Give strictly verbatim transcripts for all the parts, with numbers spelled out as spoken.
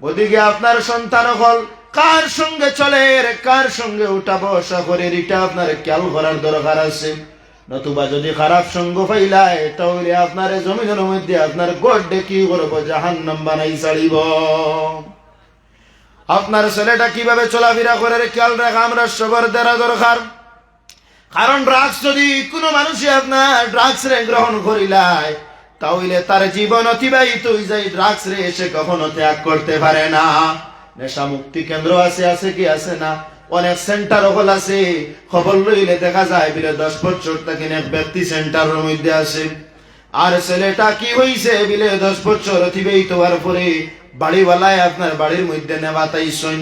ওদিকে আপনার সন্তান অকল কার সঙ্গে চলের, কার সঙ্গে উঠা বসা করের, ইটা আপনার খেয়াল করার দরকার আছে। নতুবা যদি খারাপ সঙ্গ পাইলায়, তাহলে আপনারে জমিনর মধ্যে আপনার গড্ডে কি করবো, জাহান্নাম বানাই ছাড়িবো। আপনার ছেলেটা কিভাবে চলাফেরা করের খেয়াল রাখা আমরা সবার দ্বারা দরকার। কারণ ড্রাগস যদি কোনো মানুষে আপনার ড্রাগস রে গ্রহণ করিলায়, তাহলে তার জীবন অতিবাহিত হয়ে যায় ড্রাগস রে, সে কখনো ত্যাগ করতে পারে না। নেশা মুক্তি কেন্দ্র আছে, আছে কি আছে না? অনেক সেন্টার অকল আছে, খবর লইলে দেখা যায় বিলে দশ বছর থাকি এক ব্যক্তি সেন্টারর মধ্যে আছে। আর ছেলেটা কি হইছে বিলে দশ বছর অতিবাহিত হওয়ার পরে বাড়িওয়ালায় আপনার বাড়ির মধ্যে নেওয়াত আইছইন।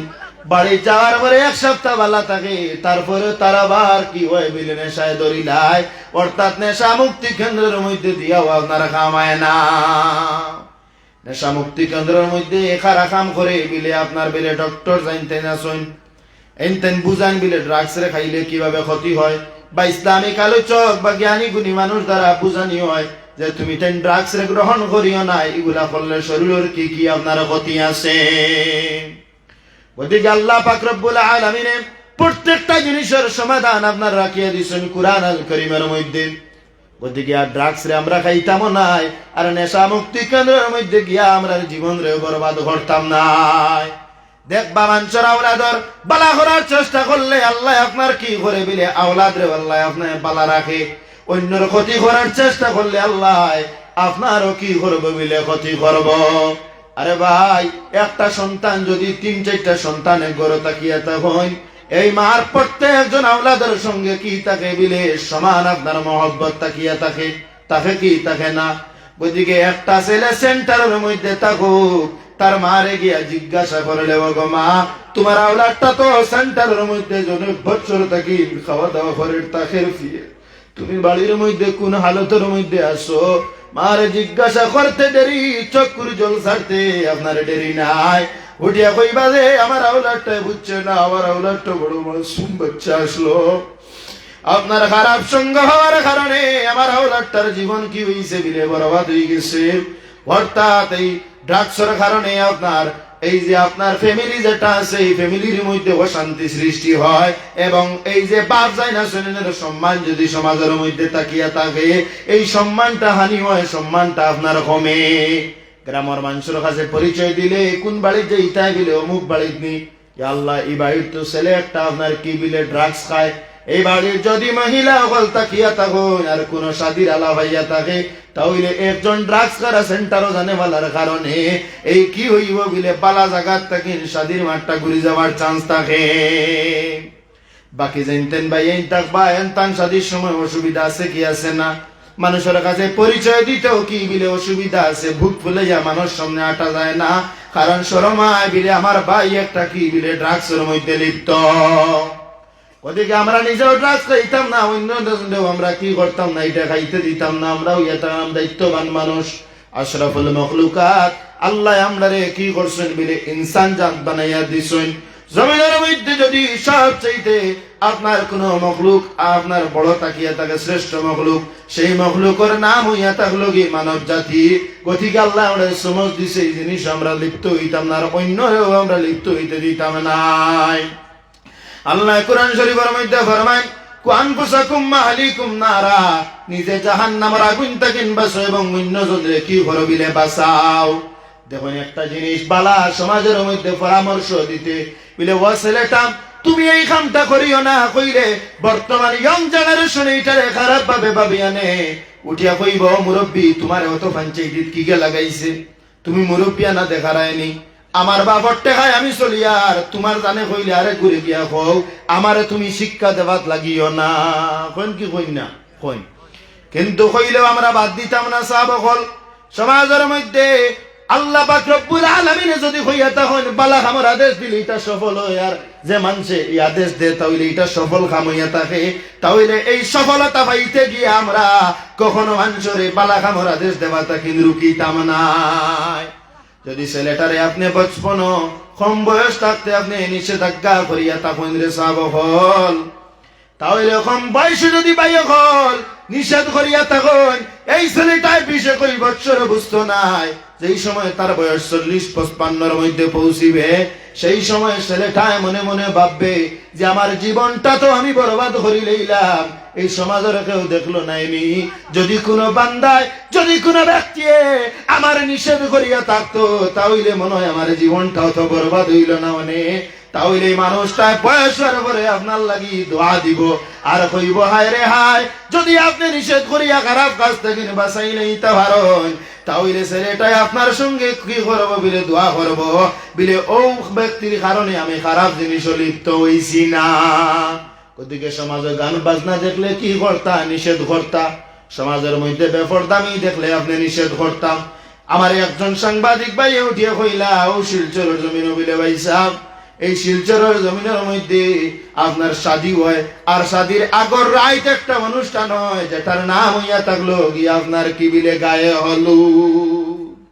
বাড়ি যাওয়ার পরে এক সপ্তাহ বালা থাকে, তারপরে তার আবার কি হয় বিলে নেশায় ধরিলায়, অর্থাৎ নেশা মুক্তি কেন্দ্রর মধ্যে দিয়াও আপনার কামায় না। নেশা মুক্তি কেন্দ্রর মধ্যে এখারা কাম করে বিলে আপনার বিলে ডক্টর জানতে না শুন, এনতেন বুঝান বিলে ড্রাগস রে খাইলে কিভাবে ক্ষতি হয়, বা ইসলামিক আলোচক বা জ্ঞানী গুণী মানুষ দ্বারা বুঝানি হয় যে তুমি তেন ড্রাগস রে গ্রহণ করিও না, এগুলা করলে শরীরর কি কি আপনার ক্ষতি আছে। গতিকে আল্লাহ পাক রব্বুল আলামিনে প্রত্যেকটা জিনিসর সমাধান আপনার রাখিয়া দিছইন কোরআন আল করিমর মধ্যে। গতিকে আর ড্রাগস রে আমরা খাইতামও নায়, আর নেশা মুক্তি কেন্দ্রর মধ্যে গিয়া আমরা জীবন রে বরবাদ করতাম নায়। দেখবা, মানষর আওলাদর বালা করার চেষ্টা করলে আল্লাহ আপনার কি করে বিলে আওলাদ রে আল্লাহ আপনার বালা রাখে, অন্যর ক্ষতি করার চেষ্টা করলে আল্লাহ আপনারও কি করবো বিলে ক্ষতি করবো। আরে ভাই, একটা সন্তান যদি তিন চারটা সন্তান এক ঘরো থাকিয়া তা হইন, এই মার প্রত্যেকজন আওলাদর সঙ্গে কি থাকে বিলে সমান আপনার মহব্বত থাকিয়া থাকে, থাকে কি থাকে না? গতিকে একটা ছেলে সেন্টারর মধ্যে থাকুক, তার মারে গিয়া জিজ্ঞাসা করলে, "ও গো মা, তোমার আওলাদটা তো সেন্টারর মধ্যে অনেক বছর থাকি খাওয়া দাওয়া করে তাকের ফিয়ে, তুমি বাড়ির মধ্যে কোন হালতর মধ্যে আছো?" মারে জিজ্ঞাসা করতে দেরি, চক্ষুর জল ছাড়তে আপনার দেরি নাই। উঠিয়া কইবা যে, "আমার আওলাদটা বুঝছে না, আমার আওলাদটা বড় মাসুম বাচ্চা আসলো।" আপনার খারাপ সঙ্গ হওয়ার কারণে আমার আওলাদটার জীবন কি হইছে বিলে বরবাদ হয়ে গেছে। অর্থাৎ এই ড্রাগসর কারণে আপনার এই যে আপনার ফ্যামিলি যেটা আছে, এই ফ্যামিলির মধ্যে অশান্তি সৃষ্টি হয়, এবং এই যে বাপ যায় না, ছেলের সম্মান যদি সমাজর মধ্যে তাকিয়া থাকে, এই সম্মানটা হানি হয়, সম্মানটা আপনার কমে। গ্রামর মানষর কাছে পরিচয় দিলে কোন বাড়িত যাইতায় বিলে অমুক বাড়িত নি, ইয়া আল্লাহ, এই বাড়ির তো ছেলে একটা আপনার কি বিলে ড্রাগস খায়। এই বাড়ির যদি মহিলা অকল তাকিয়া থাকইন আর কোনো শাদির আলাপ হইয়া থাকে, তাহলে একজন ড্রাগস খারা সেন্টারো জানে বলার কারণে এই কি হইব বিলে বালা জাগাত থাকি শাদির মাঠটা ঘুরি যাওয়ার চান্স থাকে। বাকি জানতেন ভাই, এই থাকবা, এন তান শাদির সময় অসুবিধা আছে কি আছে না? মানুষর কাছে পরিচয় দিতেও কি বিলে অসুবিধা আছে, বুক ফুলাইয়া মানুষ সামনে আটা যায় না, কারণ শরম আয় বিলে আমার ভাই একটা কি বিলে ড্রাগসর মধ্যে লিপ্ত। ওদিকে আমরা নিজেও ড্রাগস খাইতাম না, অন্য জনরেও আমরা কি করতাম না, এটা খাইতে দিতাম না, আমরাও ইয়া থাকলাম দায়িত্ববান মানুষ। আশরাফুল মখলুকাত আল্লাহ আমরারে কি করছেন বিলে ইনসান জাত বানাইয়া দিছেন। জমিনের মধ্যে যদি সব চাইতে আপনার কোনো মখলুক আপনার বড় তাকিয়া থাকে, শ্রেষ্ঠ মখলুক, সেই মখলুকর নাম হইয়া থাকলো কি মানব জাতি। গতিকে আল্লাহ আমরা সমজ দিছে, এই জিনিস আমরা লিপ্ত হইতাম না, আর অন্যরেও আমরা লিপ্ত হইতে দিতাম নাই। আল্লাহ কোরআন শরীফের মধ্যে ফরমায়, "কু আনফুসাকুম ওয়া আহলিকুম নারা", নিজে জাহান্নামের আগুন থাকি বাঁচো এবং অন্য জনরে কি করো বিলে বাঁচাও। দেখুন, একটা জিনিস বালা সমাজের মধ্যে পরামর্শ দিতে বিলে, "ও ছেলেটা, তুমি এই কামটা করিও না", কইলে বর্তমান ইয়ং জেনারেশন এইটারে খারাপ ভাবে ভাবিয়া নে, উঠিয়া কইব, "ও মুরব্বী, তোমারে অত পঞ্চায়েতিত কি গিয়া লাগাইছে? তুমি মুরব্বিয়ানা দেখারায়নি, আমার বাপর টেকায় আমি চলি, আর তোমার জানে কইলে আরে ঘুরে গিয়া কও, আমারে তুমি শিক্ষা দেওয়াত লাগিও না।" কইন কি কইন না? কইন। কিন্তু কইলেও আমরা বাদ দিতাম না, সাব অকল। সমাজের মধ্যে আল্লাহ পাক রব্বুল আলামিনে যদি কইয়া তখন বালা কামর আদেশ দিলে এটা সফল হয়, আর যে মানষে এই আদেশ দেয় তাহলে এটা সফল কাম হইয়া থাকে, তাহলে এই সফলতা পাইতে গিয়ে আমরা কখনো মানষরে বালা কামর আদেশ দেওয়া থাকি রুকিতাম নায়। যদি ছেলেটারে আপনি বচপন, কম বয়স থাকতে আপনি নিষেধাজ্ঞা করিয়া থাকইন রে সাব অকল, তাহলে কম বয়সে যদি ভাই অকল নিষেধ করিয়া থাকইন, এই ছেলেটায় বিশ একুশ বছর বুঝতো নায়, যেই সময় তার বয়স চল্লিশ পঁচপান্নর মধ্যে পৌঁছিবে, সেই সময় ছেলেটায় মনে মনে ভাববে যে, "আমার জীবনটা তো আমি বরবাদ করি লইলাম, এই সমাজর কেউ দেখলো নাইনি। যদি কোনো বান্দায়, যদি কোনো ব্যক্তিয়ে আমার নিষেধ করিয়া থাকতো, তা অইলে মনে হয় আমার জীবনটাও তো বরবাদ অইল না অনে।" তা অইলে এই মানুষটায় বয়সর পরে আপনার লাগি দোয়া দিব, আর কইব, "হায় রে হায়, যদি আপনে নিষেধ করিয়া খারাপ কাজ থাকি বাঁচাই লইতা পারইন, তা অইলে ছেলেটায় আপনার সঙ্গে কি করব?" বিলে দোয়া করব, বিলে, "অউ ব্যক্তির কারণে আমি খারাপ জিনিসও লিপ্ত অইছি না।" গতিকে সমাজো গান বাজনা দেখলে কি করতা? নিষেধ করতা। সমাজর মধ্যে বেপর্দামি দেখলে আপনে নিষেধ করতা। আমার একজন সাংবাদিক ভাইয়ে উঠিয়া কইলা, "অউ শিলচরর জমিনো বিলে ভাইসাব, এই শিলচরর জমিনর মধ্যে আপনার শাদি হয়, আর শাদির আগর রাইত একটা অনুষ্ঠান হয়, যেটার নাম অইয়া থাকলো গিয়া আপনার কি বিলে গায়ে হলুদ।"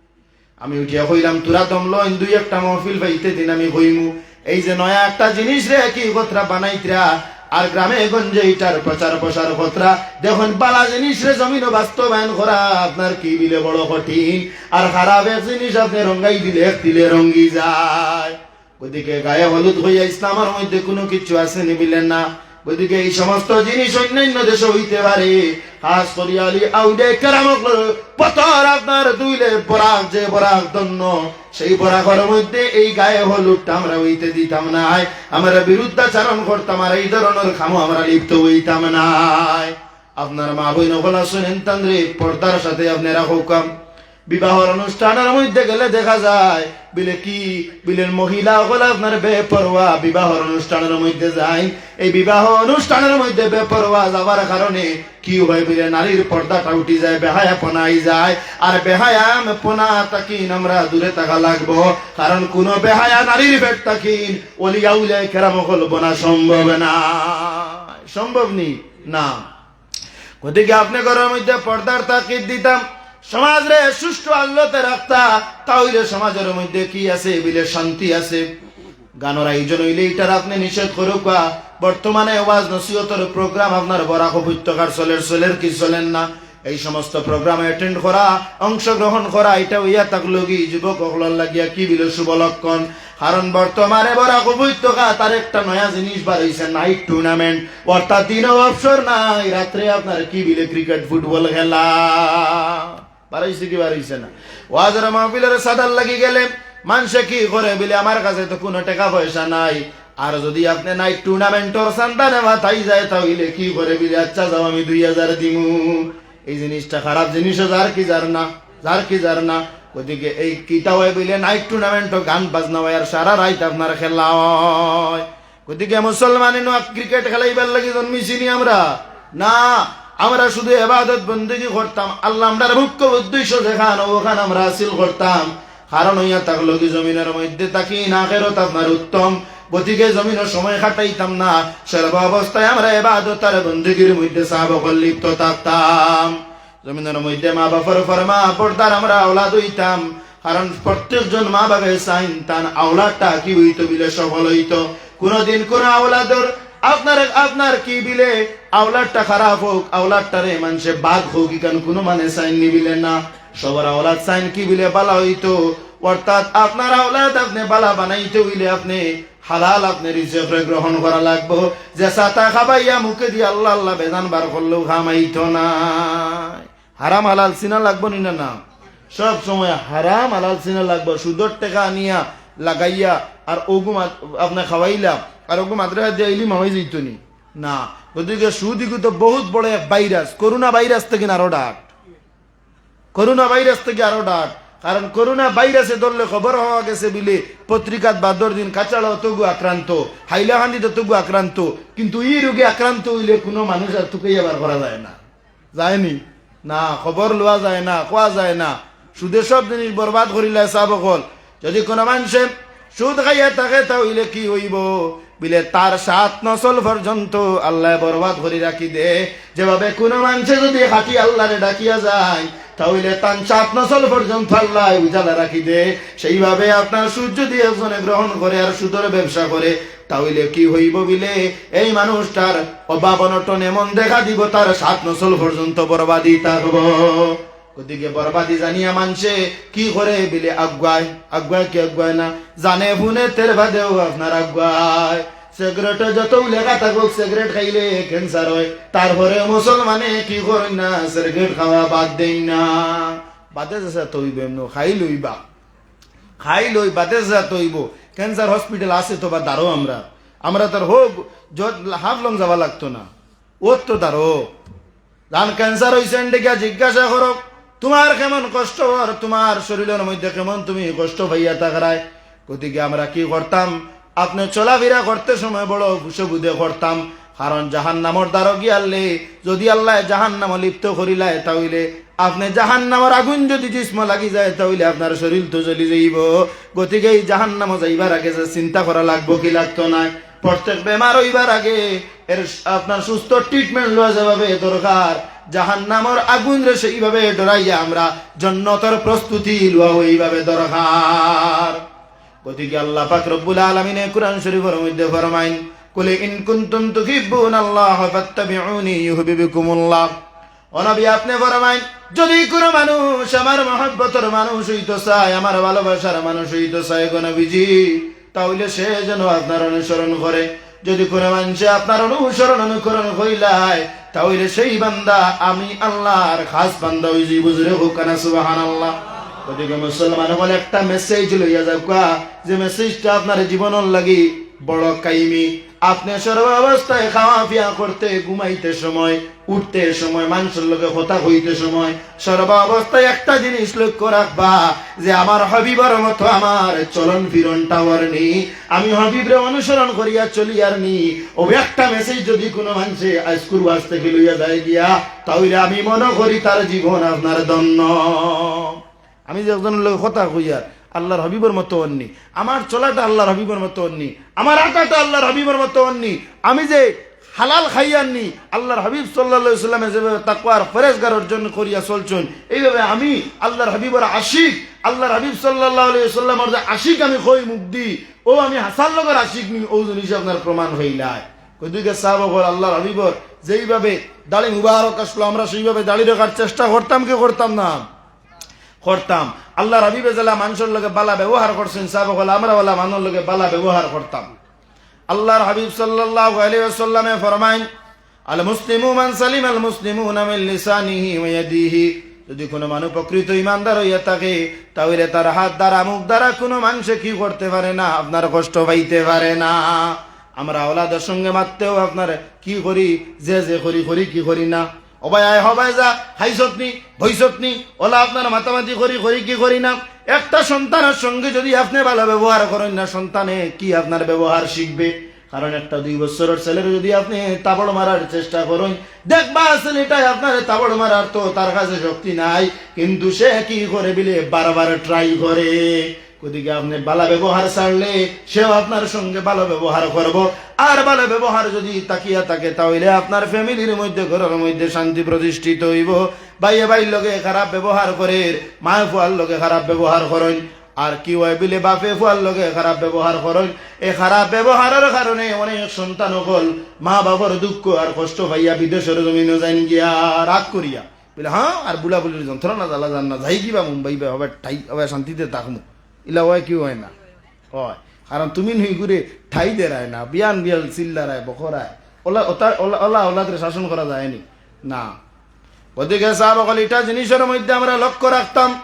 আমি উঠিয়া কইলাম, "তোরা দম লইন, দুই একটা মহফিল পাইতে দিন আমি কইমু। এই যে নয়া একটা জিনিস রে কি খতরা বানাইতরা, আর গ্রামে গঞ্জে ইটার প্রচার প্রসার খতরা, দেখইন বালা জিনিস রে জমিনো বাস্তবায়ন করা আপনার কি বিলে বড় কঠিন, আর খারাপ এক জিনিস আপনে রঙ্গাই দিলে এক তিলে রঙ্গি যায়।" গতিকে গায়ে হলুদ অইয়া ইসলামর মধ্যে কুনু কিছু আছে নি? বিলে না। গতিকে এই সমস্ত জিনিস অন্যান্য দেশো অইতে পারে, খাস করিয়া আলী আউলিয়া কেরাম অকলর পথর আপনার দুইলে বরাক, যে বরাক ধন্য, সেই বরাকর মধ্যে এই গায়ে হলুদটা আমরা অইতে দিতাম নায়, আমরা বিরুদ্ধাচারণ করতাম, আর এই ধরনর কামো আমরা লিপ্ত অইতাম নায়। আপনার মা বইন অকল আছইন, এন তানরে পর্দার সাথে আপনারা রাখউক্কা। বিবাহর অনুষ্ঠানর মধ্যে গেলে দেখা যায়, বিলে কি, বিলে মহিলা অকল আপনার বেপরোয়া বিবাহর অনুষ্ঠানর মধ্যে যাইন। এই বিবাহ অনুষ্ঠানর মধ্যে বেপরোয়া যাওয়ার কারণে কি হয়, বিলে নারীর পর্দাটা উঠি যায়, বেহায়াপনা আই যায়। আর বেহায়াপনা থাকিন আমরা দূরে থাকা লাগবো, কারণ কুনু বেহায়া নারীর পেট থাকিন অলি আউলিয়া কেরাম অকল বনা সম্ভব না। সম্ভব নি? না। গতিকে আপনে ঘরর মধ্যে পর্দার তাকিদ দিতাম, সমাজরে সুষ্ঠু আল্লতে রাখতা, তা অইলে সমাজর মধ্যে কি আছে, বিলে শান্তি আছে। গানর আয়োজন অইলে ইটার আপনে নিষেধ করউক্কা। বর্তমানে ওয়াজ নসিহতর প্রোগ্রাম আপনার বরাক উপত্যকার চলের, চলের কি চলের না? এই সমস্ত প্রোগ্রামে অ্যাটেন্ড করা, অংশগ্রহণ করা, ইটা অইয়া থাকলো কি যুবক অকলর লাগিয়া কি বিলে শুভ লক্ষণ। কারণ বর্তমানে বরাক উপত্যকাত আরেকটা নয়া জিনিস বার অইছে, নাইট টুর্নামেন্ট। অর্থাৎ দিনো অবসর নাই, রাত্রে আপনার কি বিলে ক্রিকেট ফুটবল খেলা। বার অইছে কি বার অইছে না? ওয়াজর মাহফিলর চাঁদার লাগি গেলে মানষে কি করে, বিলে আমার কাছে তো কুনু টেকা পয়সা নাই, আর যদি আপনে নাইট টুর্নামেন্টর চান্দা নেওয়া থাকি যায়, তা অইলে কি করে, বিলে আচ্ছা যাও আমি দুই হাজার দিমু। এই জিনিসটা খারাপ জিনিসও যার কি যার না, যার কি যার না। গতিকে এই কিতা অয়, বিলে নাইট টুর্নামেন্টও গান বাজনা অয় আর সারা রাইত আপনার খেলা অয়। গতিকে মুসলমান ইনো ক্রিকেট খেলাইবার লাগি জন্মিছি নি আমরা? না, আমরা শুধু এবাদত বন্দেগি করতাম। আল্লাহ আমরার মুখ্য উদ্দেশ্য যেখান, অখান আমরা হাসিল করতাম। কারণ অইয়া থাকলো কি জমিনর মধ্যে থাকিন আখেরাত আপনার উত্তম। গতিকে জমিনর সময় কাটাইতাম না, সর্ব অবস্থায় আমরা এবাদত আর বন্দেগির মধ্যে সাহাব অকল লিপ্ত থাকতাম। জমিনর মধ্যে মা বাপর ফরমান বরদার আমরা আওলাদ অইতাম, কারণ প্রত্যেকজন মা বাপে চাইন তান আওলাদটা কি অইতো, বিলে সফল অইতো। কুনুদিন কুনু আওলাদর আপনার, আপনার কি বিলে আওলাদটা খারাপ অউক, আওলাদটারে মানষে বাদ কউক, ইখান কুনু মানে চাইন নি, বিলে না। সবর আওলাদ চাইন কি বিলে বালা অইতো। অর্থাৎ আপনার আওলাদ আপনে বালা বানাইতে অইলে আপনে হালাল আপনে রিজিকরে গ্রহণ করা লাগবো। যে ছাতা খাবাইয়া মুখেদি আল্লাহ আল্লাহ বেজান বার করলেও কাম আইতো নায়। হারাম হালাল চিনা লাগবো নি না? না, সব সময় হারাম হালাল চিনা লাগবো। সুদর টেকা আনিয়া লাগাইয়া আর অগু মাত-, আপনে খাওয়াইলা আর অগু মাদ্রাসা দিয়া ইলিম হামাই যাইতো নি? না। গতিকে সুদ ইগু তো বহুত বড় এক ভাইরাস, করোনা ভাইরাস থাকি আরো ডাট। করোনা ভাইরাস থাকি আরো ডাট। কারণ করোনা ভাইরাসে ধরলে খবর হওয়া গেছে বিলে পত্রিকাত বাদর দিন কাছাড় অতগু আক্রান্ত, হাইলাকান্দিত অতগু আক্রান্ত, কিন্তু ই রোগে আক্রান্ত অইলে কুনু মানুষ আর তুকাইয়া বার করা যায় না। যায় নি? না, খবর লওয়া যায় না, কওয়া যায় না। সুদে সব জিনিস বরবাদ করিলায় ছাব অকল। যদি কুনু মানষে সুদ খাইয়া থাকে, তা অইলে কি অইবো? বিলে তার সাত নসল পর্যন্ত আল্লায় বরবাদ করি রাখি দে। যেভাবে কুনু মানষে যদি খাটি আল্লারে ডাকিয়া যায়, তা অইলে তান সাত নসল পর্যন্ত আল্লায় উজালা রাখি দে। সেইভাবে আপনার সুদ যদি একজনে গ্রহণ করে আর সুদর ব্যবসা করে, তা অইলে কি অইবো? বিলে এই মানুষটার অভাব অনটন এমন দেখা দিবো, তার সাত নসল পর্যন্ত বরবাদি থাকবো। গতিকে বরবাদি জানিয়া মানষে কি করে? বিলে আগুয়ায়। আগুয়ায় কি আগুয়ায় না? জানে হুনে তের বাদেও আপনার আগুয়ায়। সিগারেটো যতউ লেখা থাকুক, সিগারেট খাইলে ক্যান্সার অয়, তারপরে মুসলমানে কি করইন না? সিগারেট খাওয়া বাদ দেইন না। বাদে যেতা অইবো, এমনে খাইল অইবা, খাইল অইবা, বাদে যেতা অইবো। ক্যান্সার হসপিটাল আছে তো বা দারো আমরা, আমরা তার হোক, হাফলং যাওয়া লাগতো না, অত দারো। যান ক্যান্সার অইছে, এনডে গিয়া জিজ্ঞাসা করো, তুমার কেমন কষ্ট অর, তুমার শরীলর মধ্যে কেমন তুমি কষ্ট পাইয়া থাকরায়। গতিকে আমরা কি করতাম? আপনে চলাফিরা করতে সময় বড় অসুবিধে করতাম, কারণ জাহান্নামর দ্বারো গিয়ারলে যদি আল্লায় জাহান্নামো লিপ্ত করিলায়, তা অইলে আপনে জাহান্নামর আগুন যদি জিসমো লাগি যায়, তা অইলে আপনার শরীল তো জ্বলি যাইবো। গতিকে এই জাহান্নামো যাইবার আগে যে চিন্তা করা লাগবো কি লাগতো নায়? প্রত্যেক বেমার অইবার আগে এর আপনার সুস্থ ট্রিটমেন্ট লওয়া যেভাবে দরকার, জাহান্নামর আগুনরে সেইভাবে ডরাইয়া আমরা জন্নতর প্রস্তুতি লওয়া অইভাবে দরকার। গতিকে আল্লাহ পাক রব্বুল আলামিনে কুরআন শরীফর মধ্যে ফরমাইন, "কুল ইন কুনতুম তুহিব্বুনাল্লাহ ফাত্তাবিউনি ইউহবিবকুমুল্লাহ।" ও নবী, আপনে ফরমাইন, যদি কুনু মানুষ আমার মহব্বতর মানুষ অইতো চায়, আমার ভালোবাসার মানুষ অইতো চায়, গো নবীজি, তা অইলে সে যেন আপনার অনুসরণ করে। যদি কুনু মানষে আপনার অনুসরণ অনুকরণ করিলায়, তা অইলে সেই বান্দা আমি আল্লাহর খাস বান্দা অইযিবো। জোরে কউক্কা না সুবহানাল্লাহ। গতিকে মুসলমান অকল একটা মেসেজ লইয়া যাউক্কা, যে মেসেজটা আপনার জীবনর লাগি বড় কাইমি। আপনে সর্ব অবস্থায় খাওয়া পিয়া করতে, ঘুমাইতে সময়, উঠতে সময়, মানষর লগে কথা কইতে সময়, সর্ব অবস্থায় একটা জিনিস লক্ষ্য রাখবা যে আমার হাবিবর মতো আমার চলন ফিরনটা অর নি, আমি হাবিবরে অনুসরণ করিয়া চলিয়ার নি। অউ একটা মেসেজ যদি কুনু মানষে আইজকুর ওয়াজ থাকি লইয়া যায় গিয়া, তা অইলে আমি মনো করি তার জীবন আপনার ধন্য। আমি যে একজনর লগে কথা কইয়ার আল্লাহর হাবিবর মতো অর নি, আমার চলাটা আল্লাহর হাবিবর মতো অর নি, আমার আটাটা আল্লাহর হাবিবর মতো অর নি, আমি যে হালাল খাইয়ার নি, আল্লাহর হাবিব সাল্লাল্লাহু আলাইহি ওয়াসাল্লামে যেভাবে তাকওয়ার পরেজগার অর্জন করিয়া চলছইন, এইভাবে আমি আল্লাহর হাবিবর আশিক, আল্লাহর হাবিব সাল্লাল্লাহু আলাইহি ওয়াসাল্লামর যে আশিক আমি কই মুখদি, অউ আমি হাছার লগর আশিক নি, অউ জিনিসে আপনার প্রমাণ অইলায়। গতিকে সাহাবা অকল আল্লাহর হাবিবর যেইভাবে দাড়ি মুবারক আছলো, আমরা সেইভাবে দাড়ি রাখার চেষ্টা করতাম কি করতাম না? করতাম। আল্লাহর হাবিবে যেলা মানষর লগে ভালা ব্যবহার করছইন, সাহাবা অকল আমরা অলা মানষর লগে ভালা ব্যবহার করতাম। আল্লাহর হাবিব সাল্লাল্লাহু আলাইহি ওয়াসাল্লামে ফরমাইন, "আল মুসলিমু মান সালিমাল মুসলিমুনা মিন লিসানিহি ওয়া ইয়াদিহি।" যদি কুনু মানুষ প্রকৃত ইমানদার অইয়া থাকে, তা অইলে তার হাত দ্বারা, মুখ দ্বারা কুনু মানষে কি করতে পারে না? আপনার কষ্ট পাইতে পারে না। আমরা অলাদর সঙ্গে মাততেও আপনার কি করি, যে যে করি, করি কি করি না? ও ভাই আয়, হ ভাই যা, খাইছত নি, বইছত নি, অলা আপনার মাতামাতি করি, করি কি করি না? একটা সন্তানর সঙ্গে যদি আপনে ভালা ব্যবহার করইন না, সন্তানে কি আপনার ব্যবহার শিখবে? কারণ একটা দুই বছরর ছেলেরে যদি আপনে থাবড় মারার চেষ্টা করইন, দেখবা ছেলেটায় আপনারে থাবড় মারার তো তার কাছে শক্তি নাই, কিন্তু সে কি করে বিলে বারবার ট্রাই করে। গতিকে আপনে ভালা ব্যবহার ছাড়লে সেও আপনার সঙ্গে ভালা ব্যবহার করবো। আর ভালা ব্যবহার যদি থাকিয়া থাকে, তা অইলে আপনার ফ্যামিলির মধ্যে, ঘরর মধ্যে শান্তি প্রতিষ্ঠিত অইবো। ভাইয়ে ভাইর লগে খারাপ ব্যবহার করের, মায়ে ফুয়ার লগে খারাপ ব্যবহার করইন, আর কি অয় বিলে বাপে ফুয়ার লগে খারাপ ব্যবহার করইন। এই খারাপ ব্যবহারর কারণে অনেক সন্তান অকল মা বাপর দুঃখ আর কষ্ট পাইয়া বিদেশর জমিনো যাইন গিয়া রাগ করিয়া। বিলে, "হ্যাঁ, আর বুলা বুলির যন্ত্রণা জ্বালা যার না, যাই গিবা মুম্বাই বা, হবে ঠাই, হবে শান্তিতে থাকমু।" ইলা অয় কি অয় না? অয়। কারণ তুমি নুই ঘুরে ঠাই দেরায় না, বিয়ান বিয়াল চিল্লারায়, বকরায়। অলা, অতা, অলা, অলা, অলাদরে শাসন করা যায়নি। না। গতিকে সাহাবা অকল, ইটা জিনিসর মধ্যে আমরা লক্ষ্য রাখতাম।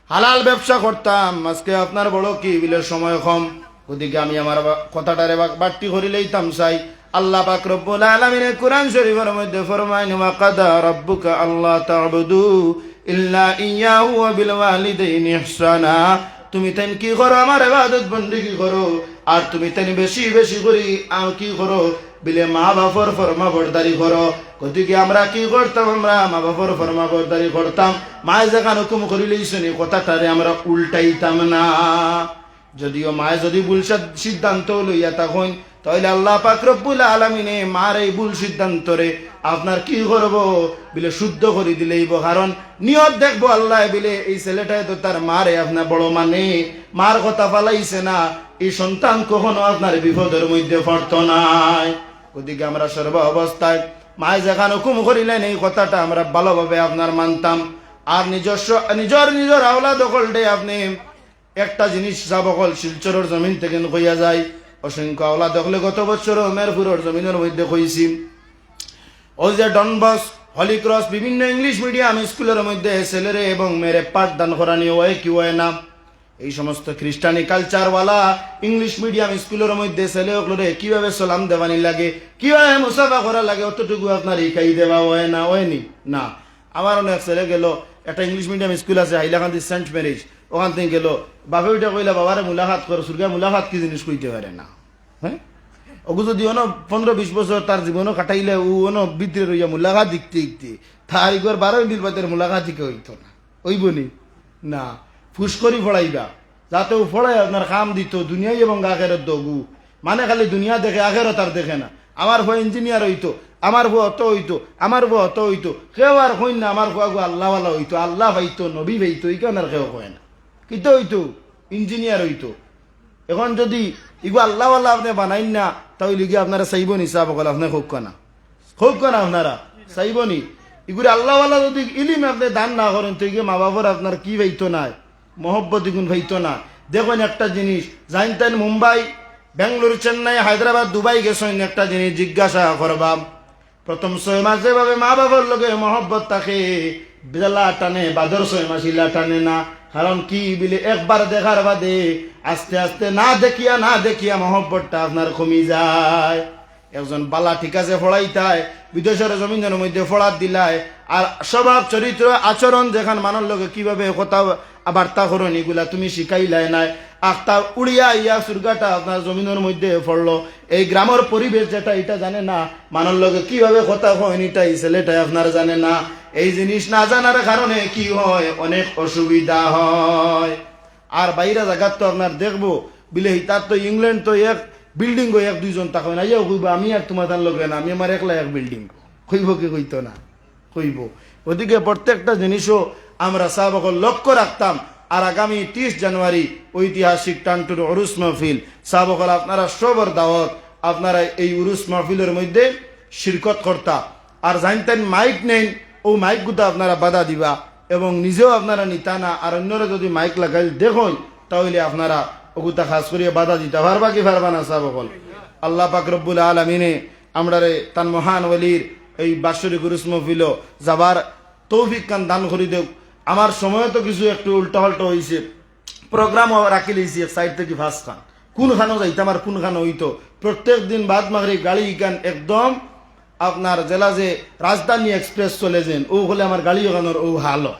হালাল ব্যবসা করতাম। আজকে আপনার বড় কি বিলে সময় কম, গতিকে আমি আমার বা-, কথাটারে বা-, বাট্টি করি লইতাম চাই। আল্লাহ পাক রব্বুল আলামিনে কুরআন শরীফর মধ্যে ফরমাইন, "ওয়া কাদা রাব্বুকা আল্লা তা'বুদু ইল্লা ইয়াহু ওয়া বিল ওয়ালিদাইনি ইহসানা।" তুমি তাইন কি করো? আমার ইবাদত বন্দেগি করো, আর তুমি তাইন বেশি বেশি করি আ, কি করো? বিলে মা বাপর ফরমাবরদারি করো। গতিকে আমরা কি করতাম? আমরা মা বাপর ফরমাবরদারি করতাম। মায়ে যেখান হুকুম করি লইছইন, এই কথাটারে আমরা উল্টাইতাম না। যদিও মায়ে যদি ভুল সাদ-, সিদ্ধান্ত লইয়া থাকইন, তাইলে আল্লাহ পাক রব্বুল আলামিনে মার এই ভুল সিদ্ধান্তরে আপনার কি করবো? বিলে শুদ্ধ করি দিলাইবো। কারণ নিয়ত দেখবো আল্লায়, বিলে এই ছেলেটায় তো তার মারে আপনার বড় মানে, মার কথা ফালাইছে না, এই সন্তান কখনো আপনার বিপদর মধ্যে পড়তো নায়। গতিকে আমরা সর্ব অবস্থায় মায়ে যেখান হুকুম করিলেন, এই কথাটা আমরা ভালোভাবে আপনার মানতাম। আর নিজস্ব, নিজর, নিজর আওলাদ অকলরে আপনে একটা জিনিস সাব অকল শিলচরর জমিন থাকি কইয়া যাই, অসংখ্য আওলাদ অকলে গত বছরও মেরপুরর জমিনর মধ্যে কইছি, অউ যে ডন বস, হলি ক্রস, বিভিন্ন ইংলিশ মিডিয়াম স্কুলর মধ্যে ছেলেরে এবং মেয়েরে পাঠদান করানি অয় কি অয় না? এই সমস্ত খ্রিস্টানি কালচারওয়ালা ইংলিশ মিডিয়াম স্কুলর মধ্যে ছেলে অকলরে কিভাবে সালাম দেওয়ানি লাগে, কিভাবে মুসাফা করা লাগে, অতটুকু আপনার শিখাই দেওয়া অয় না, অয়নি? না। আমার অনেক ছেলে গেল, একটা ইংলিশ মিডিয়াম স্কুল আছে হাইলাকান্দি সেন্ট মেরিজ, অখান থাকি গেল, বাপে উঠে কইলা, "বাবারে মুলাকাত কর।" সুরগায় মুলাকাত কি জিনিস কইতে পারে না। হ্যাঁ, অগু যদি অনো পনেরো বিশ বছর তার জীবনও কাটাইলে, ও অনো ভিতরে রইয়া মুলাকাত দেখতে দেখতে, তার ইগুর বারো মিনিট বাদে মুলাকাত দিকে অইতো না, অইবো নি? না, ফুস করি পড়াইবা, যাতে ও পড়ায় আপনার কাম দিতো, দুনিয়াই এবং আখেরাত দগু। মানে খালি দুনিয়া দেখে, আখেরাত আর দেখে না। আমার ফুয়া ইঞ্জিনিয়ার অইতো, আমার ফুয়া অত অইতো, আমার ফুয়া অত অইতো। কেউ আর কইন না আমার ফুয়াগু আল্লাহওয়ালা অইতো, আল্লাহ পাইতো, নবী পাইতো, ইখান আর কেউ কয় না। কিতা অইতো? ইঞ্জিনিয়ার অইতো। এখন যদি ইগু আল্লাহওয়ালা আপনে বানাইন না, তাইলে ইগু আপনারে চাইবো নি সাব অকল? আপনে কউক্কা না, কউক্কা না আপনারা, চাইবো নি? ইগুরে আল্লাহওয়ালা যদি ইলিম আপনে দান না করেন, তে ইগুয়ে মা বাপর আপনার কি পাইতো নায়? মহব্বত ইগুন পাইতো না। দেখইন একটা জিনিস, যাইন তাইন মুম্বাই, বেঙ্গালুরু, চেন্নাই, হায়দ্রাবাদ, দুবাই গেছইন, একটা জিনিস জিজ্ঞাসা করবা। প্রথম ছয় মাস যেভাবে মা বাপর লগে মহব্বত থাকে, বেলা টানে, বাদর ছয় মাস ইলা টানে না। কারণ কি? বিলে একবার দেখার বাদে আস্তে আস্তে না দেখিয়া, না দেখিয়া মহব্বতটা আপনার কমি যায়। একজন বালা ঠিক আছে পড়াইতায়, বিদেশর জমিনর মধ্যে পড়াত দিলায়, আর স্বভাব, চরিত্র, আচরণ, যেখান মানর লগে কিভাবে কথা বার্তা করইন, ইগুলা তুমি শিখাইলায় নায়। আখতা উড়িয়া আইয়া সুরগাটা আপনার জমিনর মধ্যে পড়লো। এই গ্রামর পরিবেশ যেটা, ইটা জানে না। মানর লগে কিভাবে কথা কইন, ইটা ই ছেলেটায় আপনার জানে না। এই জিনিস না জানার কারণে কি হয়? অনেক অসুবিধা হয়। আর বাইরা জাগাত তো আপনার দেখবো, বিলে হিতার তো ইংল্যান্ড তো এক বিল্ডিংও এক দুইজন থাকইন, আইয়াও কইবো, "আমি আর তুমার তার লগে না, আমি আমার একলা এক বিল্ডিং।" কইবো কি কইতো না? কইবো। গতিকে প্রত্যেকটা জিনিসও আমরা সাব অকল লক্ষ্য রাখতাম। আর আগামী তিরিশ জানুয়ারি ঐতিহাসিক টান্টুর উরুস মাহফিল, সাব অকল আপনারা সবর দাওয়াত, আপনারা এই উরুস মাহফিলর মধ্যে শিরকত করতা। আর যাইন তাইন মাইক নেইন, অউ মাইকগুতা আপনারা বাধা দিবা এবং নিজেও আপনারা নিতা না। আর অন্যরা যদি মাইক লাগাইল দেখইন, তাইলে আপনারা অগুতা খাস করিয়া বাধা দিতা পারবা কি পারবা না সাব অকল? আল্লাহ পাক রব্বুল আলামিনে আমরারে তান মহান ওলির এই বাৎসরিক উরুস মাহফিলো যাবার তৌফিক খান দান করি দেউক। আমার সময় তো কিছু একটু উল্টা পাল্টা অইছে, প্রোগ্রামও রাখি লইছি এক সাইড থাকি পাঁচ খান, কুনখানো যাইতাম আর কুনখানো অইতো। প্রত্যেক দিন বাদ মাগরিব গাড়ি ইখান একদম আপনার জেলা যে রাজধানী এক্সপ্রেস চলে যেন, অউ অকলে আমার গাড়ি অখানর অউ হাল অয়।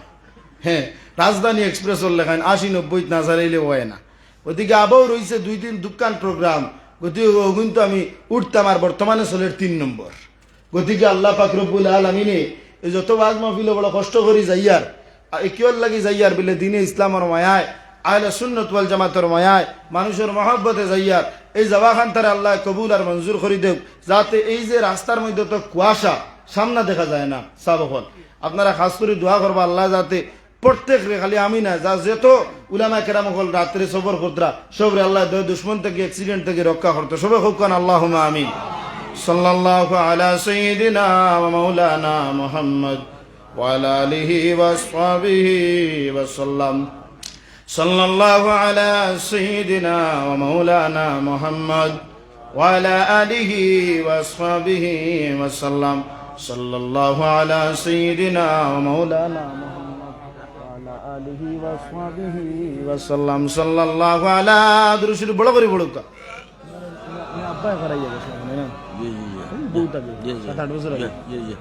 হ্যাঁ, রাজধানী এক্সপ্রেসর লাখান আশি নব্বইত না চালাইলে অয় না। গতিকে আবাও রইছে দুই দিন দুইখান প্রোগ্রাম, গতিকে অগুইন তো আমি উঠতাম, আর বর্তমানে চলের তিন নম্বর। গতিকে আল্লাহ পাক রব্বুল আলামিনে এই যত ওয়াজ মাহফিলো বড় কষ্ট করি যাইয়ার, আ, এ কিওর লাগি যাইয়ার বিলে দিনে ইসলামর মায়ায়, আহলে সুন্নত ওয়াল জামাতর মায়ায়, মানুষর মহব্বতে যাইয়ার, এই যাওয়াখান তারে আল্লাহ কবুল আর মঞ্জুর করি দেউক, যাতে এই যে রাস্তার মধ্যে তো কুয়াশা, সামনা দেখা যায় না, সাব অকল। আপনারা খাস করি দোয়া করবা আল্লাহ যাতে প্রত্যেকরে, খালি আমি না, যা যত উলামায়ে কেরাম অকল রাত্রে সফর করতরা, সবরে আল্লাহ দয় দুশমন থাকি, অ্যাক্সিডেন্ট থাকি রক্ষা করতা। সবে কউক্কা না, আল্লাহুম্মা আমিন। সাল্লাল্লাহু আলা সাইয়্যিদিনা ওয়া মাওলানা মুহাম্মদ ওয়া আলা আলিহি ওয়া আসহাবিহি ওয়া সাল্লাম। সাল্লাল্লাহু আলা সাইয়্যিদিনা ওয়া মাওলানা মুহাম্মদ وعلى آله وأصحابه وسلم. صلى الله على سيدنا ومولانا محمد وعلى آله وأصحابه وسلم. صلى الله على, দুরূদ শরীফ বড় করি পড়ুক্কা। আব্বায় করাইয়া গেছে, মানে না? জি, জি, জি। বহুত আগে, জি, জি। সাত আট বছর আগে। জি, জি, জি।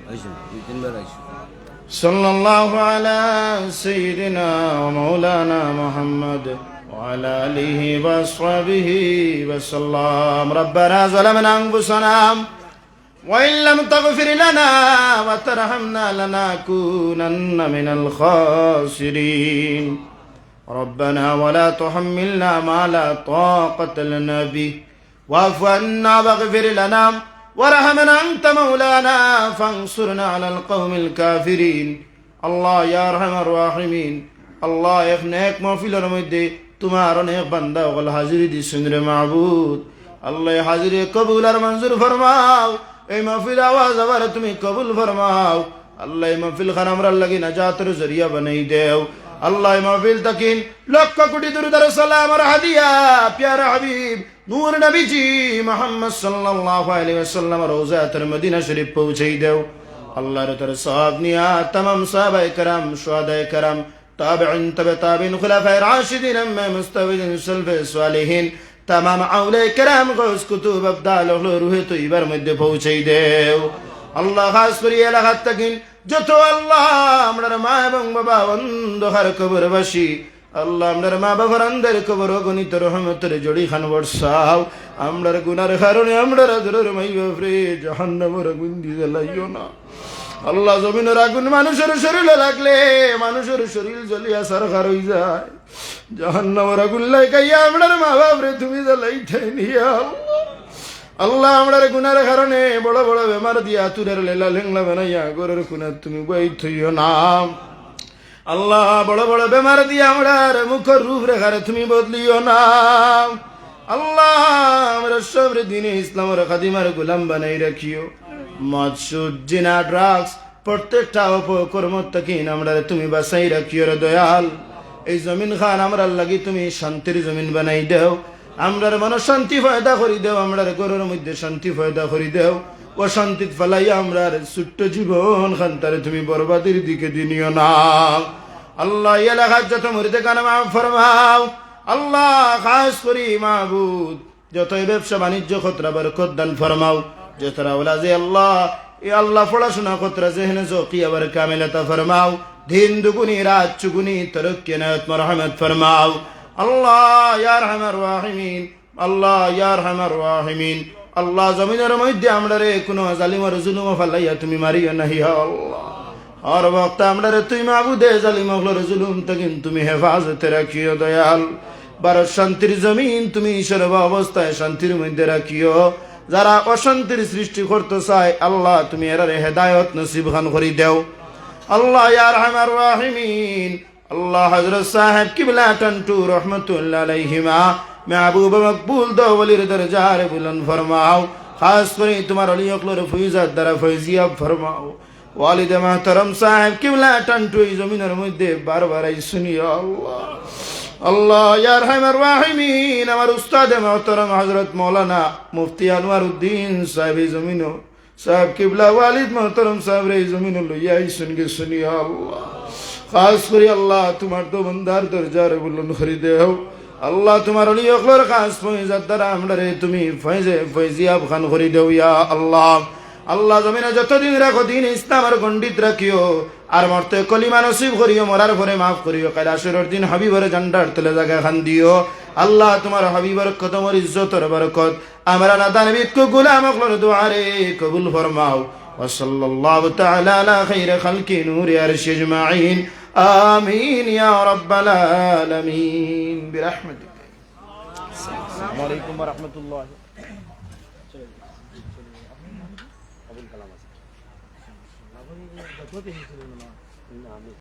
আইসো, দুই তিনবার আইসো। صلى الله على سيدنا ومولانا محمد وعلى آله وأصحابه وسلم. ربنا ظلمنا أنفسنا وإن لم تغفر لنا وترحمنا لنكونن من الخاسرين. ربنا ولا تحملنا ما لا طاقة لنا به واعف عنا واغفر لنا وارحمنا أنت مولانا فانصرنا على القوم الكافرين. আল্লাহ, ইয়া আরহামার রাহিমিন, আল্লাহ, এক নেক মাহফিলর মধ্যে তুমার অনেক বান্দা অকল হাজিরি দিছইন রে মাবুদ। আল্লাহ, হাজিরি কবুল আর মঞ্জুর ফরমাও। এই মাহফিল আওয়াজ আবার তুমি কবুল ফরমাও। আল্লাহ, এই মাহফিল খান আমরার লাগি নাজাতর জরিয়া বানাই দেও। আল্লাহ, এই মাহফিল থাকি লক্ষ কোটি দুরুদ আর সালামর হাদিয়া পিয়ারা হাবিব নূর নবীজি মুহাম্মদ সাল্লাল্লাহু আলাইহি ওয়াসাল্লাম রওজাতুল মদিনা শরীফ পৌঁছাই দেও। আল্লাহর তর সওয়াব নিয়া তামাম সাহাবায়ে কেরাম, শুহাদায়ে কেরাম, তাবেঈন, তাবে তাবেঈন, খুলাফায়ে রাশিদিন, আইম্মায়ে মুজতাহিদিন, সালফে সালিহিন, তামাম আউলিয়ায়ে কেরাম, গাউস কুতুব, আবদাল অকলর রুহে তৈবার মধ্যে পৌঁছাই দেও। আল্লাহ, খাস করি এলাকাত থাকি যত আল্লাহ আমরার মা এবং বাবা অন্ধকার কবরবাসী, আল্লাহ আমরার মা বাবার আন্দার কবর অগণিত রহমতর জড়ি খান বরসাও। আমরার গুনার কারণে আমরার আদরর মাই বাপরে জাহান্নামর আগুন দি জ্বালাইও না। আল্লাহ, জমিনর আগুন মানুষর শরীলো লাগলে মানুষর শরীল জ্বলিয়া ছারখার অই যায়। জাহান্নামর আগুন লাগাইয়া আমরার মা বাপরে তুমি জ্বালাইতায় নি ইয়া আল্লাহ। আল্লাহ, আমরার গুনার কারণে বড় বড় বেমার দিয়া আতুরের লেলা লেংলা বানাইয়া ঘরর কুনাত তুমি বই থইও না। আল্লাহ, বড় বড় বেমার দিয়া আমরার মুখর রূপ রেখারে তুমি বদলিও না। আল্লাহ, আমরা সবরে দিনে ইসলামর খাদিম আর গোলাম বানাই রাখিও। মদ, সুদ, জিনা, ড্রাগস, প্রত্যেকটা অপকর্ম থাকি আমরারে তুমি বাঁচাই রাখিও রে দয়াল। এই জমিন খান আমরার লাগি তুমি শান্তির জমিন বানাই দেও। আমরার মনো শান্তি পয়দা করি দেও, আমরার ঘরর মধ্যে শান্তি পয়দা করি দেও। অশান্তিত ফালাইয়া আমরার ছোট্ট জীবন খানতারে তুমি বরবাদির দিকে দি নিও না। আল্লাহ, এই এলাকার যত মুর্দেগান মাফ ফরমাও। আল্লাহ, খাস করি মাবুদ, যত এই ব্যবসা বাণিজ্য করতরা বরকত দান ফরমাও। যতরা ওলাদে আল্লাহ, এ আল্লাহ পড়াশোনা করতরা জেহনে জকি আবার কামিল আতা ফরমাও। দিন দুগুনি রাত চুগুনি তরক্কি এনায়েত মারহামত ফরমাও। আল্লাহ ইয়া আরহামার রাহিমিন, আল্লাহ ইয়া আরহামার রাহিমিন, আল্লাহ জমিনর মধ্যে আমরারে কুনু জালিমর জুলুমো ফালাইয়া তুমি মারিও না ইয়া আল্লাহ। হর ওয়াক্ত আমরারে তুই মাবুদে জালিম অকলর জুলুম থাকি তুমি হেফাজতে রাখিও দয়াল। ভারত শান্তির জমিন তুমি সর্ব অবস্থায় শান্তির মধ্যে রাখিও। যারা অশান্তির সৃষ্টি করতো চায়, আল্লাহ তুমি এরারে হেদায়ত নসিব খান করি দেও। আল্লাহ ইয়া আরহামার রাহিমিন, আল্লাহ হযরত সাহেব কিবলা টান্টু রহমতুল্লাহ আলাইহিমা, মাহবুব মকবুল দো ওলির দরজারে বুলন্দ ফরমাও। খাস করি তুমার ওলি অকলর ফয়জাত দ্বারা ফয়জিয়াব ফরমাও। ওয়ালিদে মুহতারাম সাহেব কিবলা টান্টু এই জমিনর মধ্যে বারবার আইছইন ইয়া আল্লাহ। আল্লাহ ইয়া আরহামার রাহিমিন, আমার উস্তাদে মুহতারাম হযরত মাওলানা মুফতি আনোয়ার উদ্দিন সাহেব এই জমিনো, সাহেব কিবলা ওয়ালিদ মুহতারাম সাহেবরে এই জমিনো লইয়া আইছইন গেছইন ইয়া আল্লাহ। খাস করি আল্লাহ তুমার দো বন্দার দরজারে বুলন্দ করি দেও। আল্লাহ তুমার ওলি অকলর খাস ফয়জাত দ্বারা আমরারে তুমি ফয়জে ফয়জিয়াব খান করি দেও ইয়া আল্লাহ। আল্লাহ জমিনো যতদিন রাখো দিন ইসলামর গণ্ডিত রাখিও। আর মরতে কলিমা নসিব করিও, মরার পরে মাফ করিও। কাইল হাশরর দিন হাবিবর জান্ডার তলে জাগা খান দিও। আল্লাহ তুমার হাবিবর কদমর ইজ্জতর বরকত আমরা নাদান ভিক্ষুক গোলাম অকলর দোয়ারে কবুল ফরমাও। وصلى الله تعالى على خير خلقه نور عرشه أجمعين. آمين يا رب العالمين برحمتك. السلام عليكم ورحمة الله.